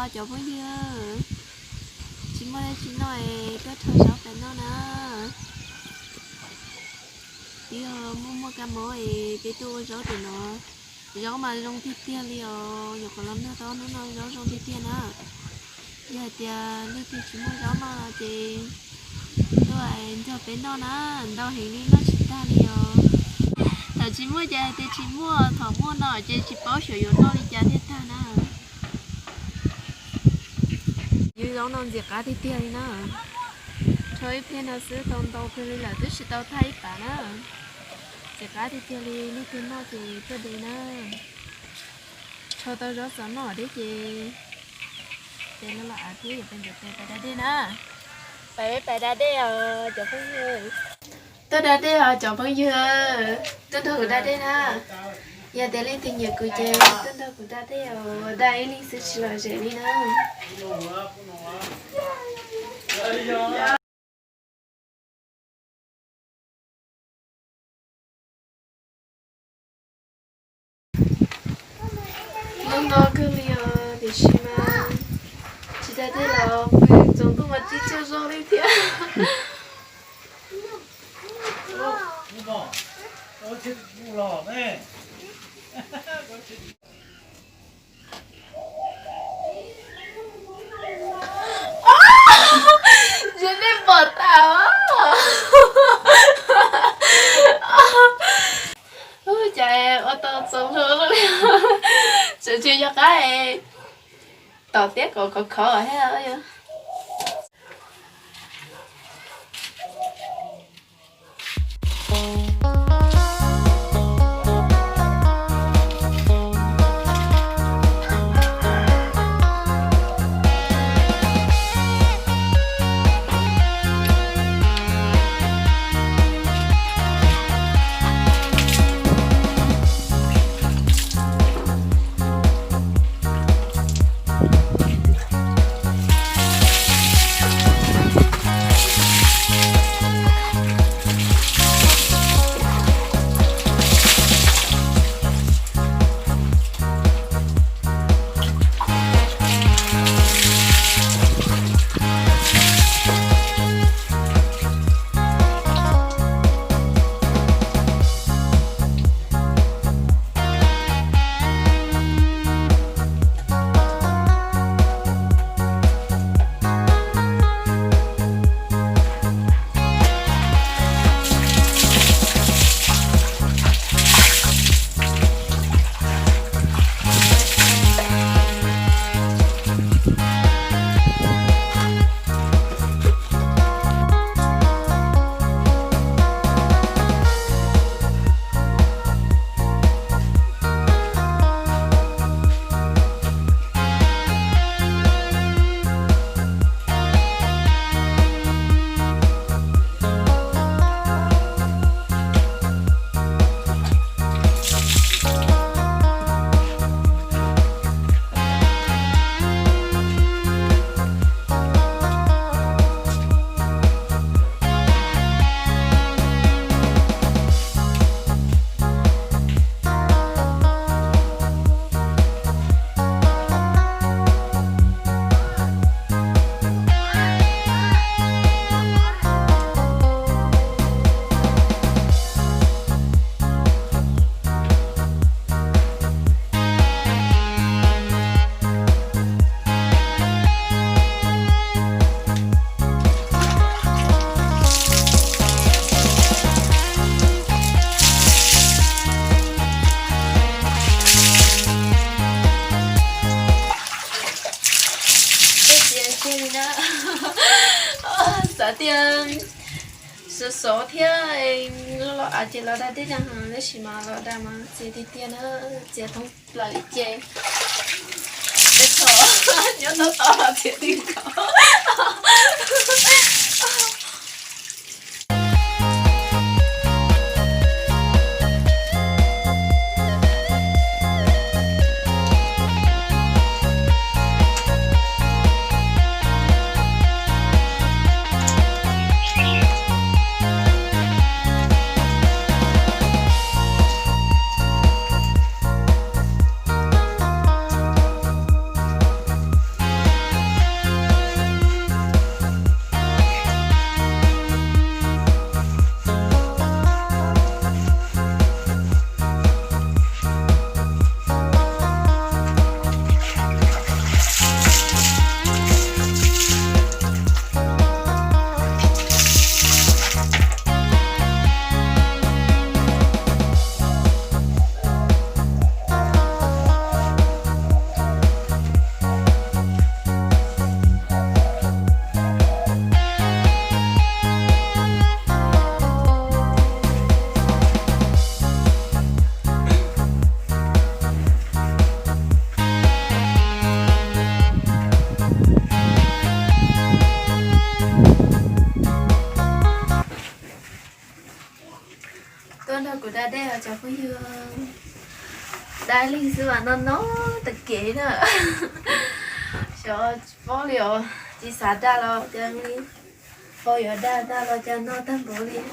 Cov phooj ywg, tsis muaj dab tsi noj es tuaj rho zaub pem noj na. Twb yog muaj muaj kab mob es peb tuaj ua zaub tim no. Zaub mas zoo tiag tiag li os, nyuam qhuav los noj tau hnub no zaub zoo tiag tiag na. Yog hais tias leej twg tsis muaj zaub noj no ces tuaj nrog peb noj na, ntau heev li noj tsis tag li os. Thaum tsis muaj ces hais tias tsis muaj, thaum muaj no ces tsis paub xyov yuav noj li cas thiaj tag na. Yus zaub no ntxim qab tiag tiag li na. Rho ib pliag no xwb tau ntau kawg li lawm, twb tsis tau tag ib pas na. Ntxim qab tiag tiag li, leej twg noj ces tuaj de na. Rho tau zaub txaus noj thiab ces peb los los av thiab yuav peb ntawd pais da dej na. Pais pais da dej os cov phooj ywg. Tuaj da dej os cov phooj ywg, tuaj nrog kuv da dej na. Yog tias leej twg nyiam kuv ces tuaj nrog kuv da dej os, da ib leeg xwb tsis lom zem li na. Hnub no kawg li os, tiam sis mas tsis da dej los pw tsaus ntuj mas tib tsaug zog li thiab. Yog nej pom tas, cas ua tau txaus luag li. Tseem tsis yog qab, tom tiab kom khov khov thiab. Xav tias sov sov thiab, los av ces los da dej na, tab sis mas los da mas txias tiag tiag na, txias thoob plaws li ces, nyob tau tau los txias ti nkaus. Tej cov phooj ywg, daj li xwb mas no no tag kev na. Xyov paub li os, tsis xav daj los cas li, paub yuav daj daj los cas noj tag npaum li.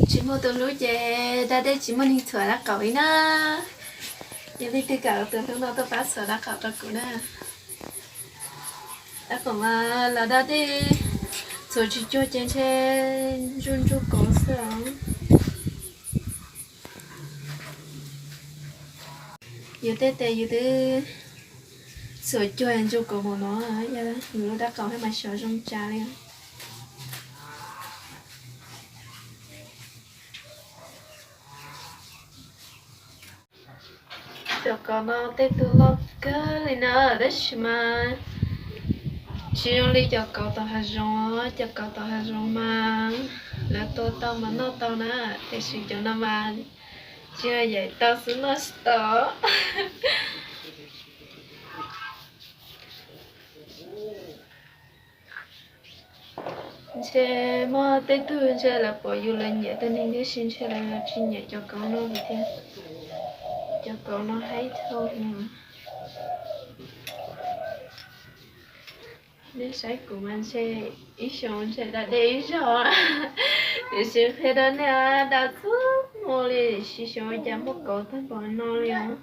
Tsis muaj tus hlub ces daj dej tsis muaj neeg txhuam dab qaum li na. Yog leej twg kam tus hlub no tuaj pab txhuam dab qaum rau kuv na. Dab qaum mas los daj dej txhuam tsis cuag ces ntshe ntsuj ntsuj kauv xwb os. Yus tej tes yus twb txhuam cuag ntsuj kauv mus no, yus lub dab qaum thiaj mas xyov zoo tsa li. Cov kauv no tej tug loj kawg li na, tab sis mas tsis zoo li cov kauv tom hav zoov, cov kauv tom hav zoov mas lawv tua tau mas noj tau na, tiam sis cov no mas tsis yog yaim tau xwb noj tsis tau. Ntshe muaj tej tug ntshe lawv pom yus lawv nyiam tus neeg tiam sis ntshe lawv tsis nyiam cov kauv no thiab. Cov kauv no haib dhau. Nej saib kuv mas ntshe ib xyoos ntshe daj dej ib zaug, tiam sis qhia rau nej daj txhua hmo li, tsis xyov cas muaj kauv tag npaum no li os.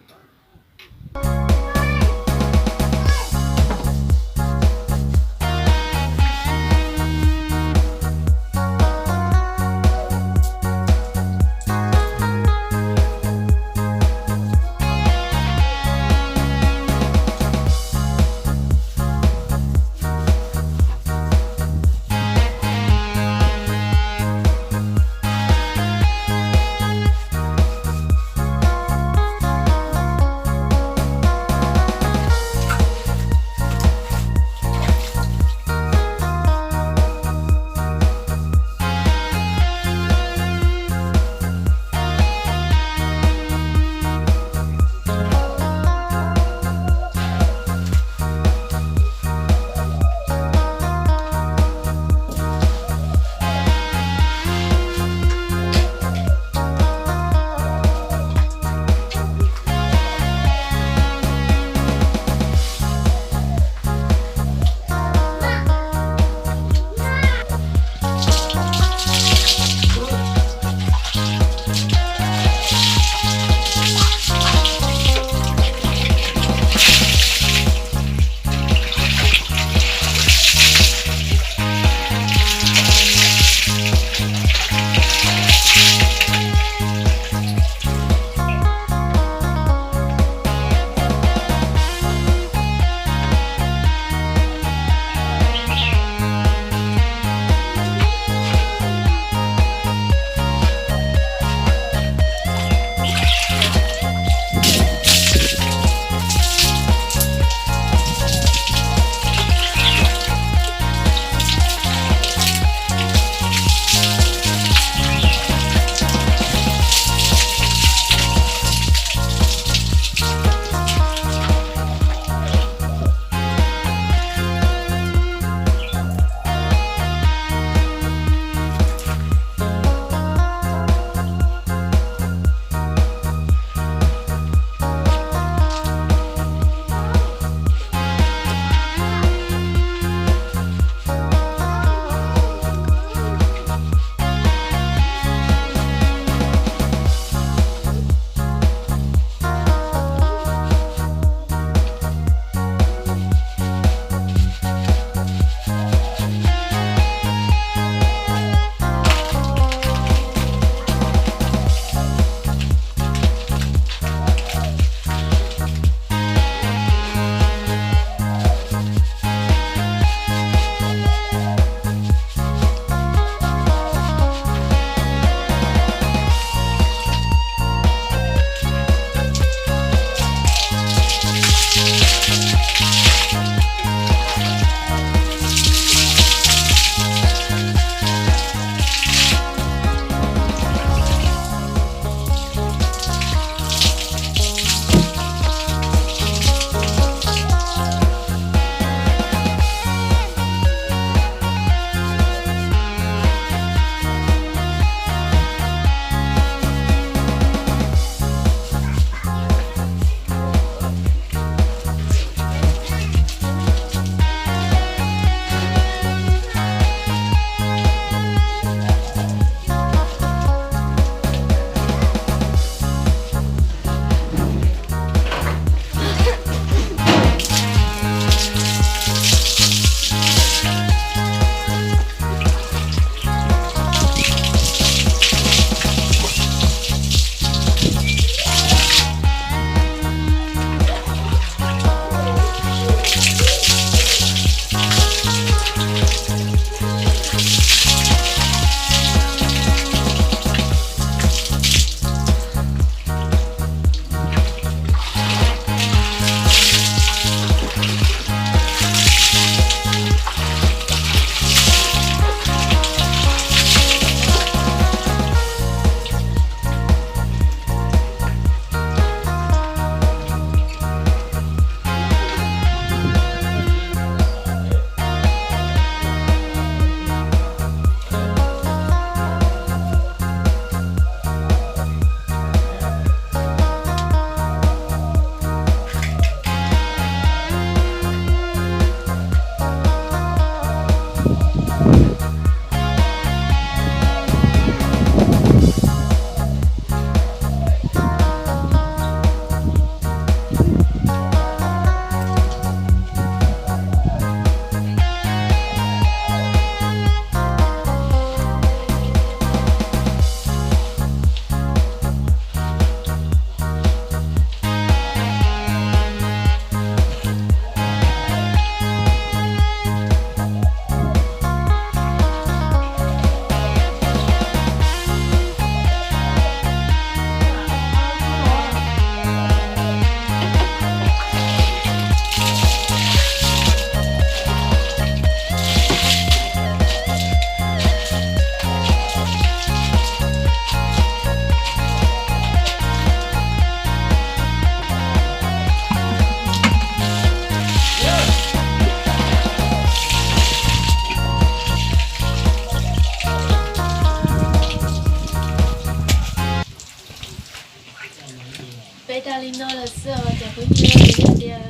Li no lawm xwb os cov phooj ywg, yog tias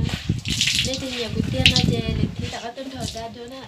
nej tus nyiam kuv tiag no ces lwm thib rov qab tuaj nrog kuv da dua na.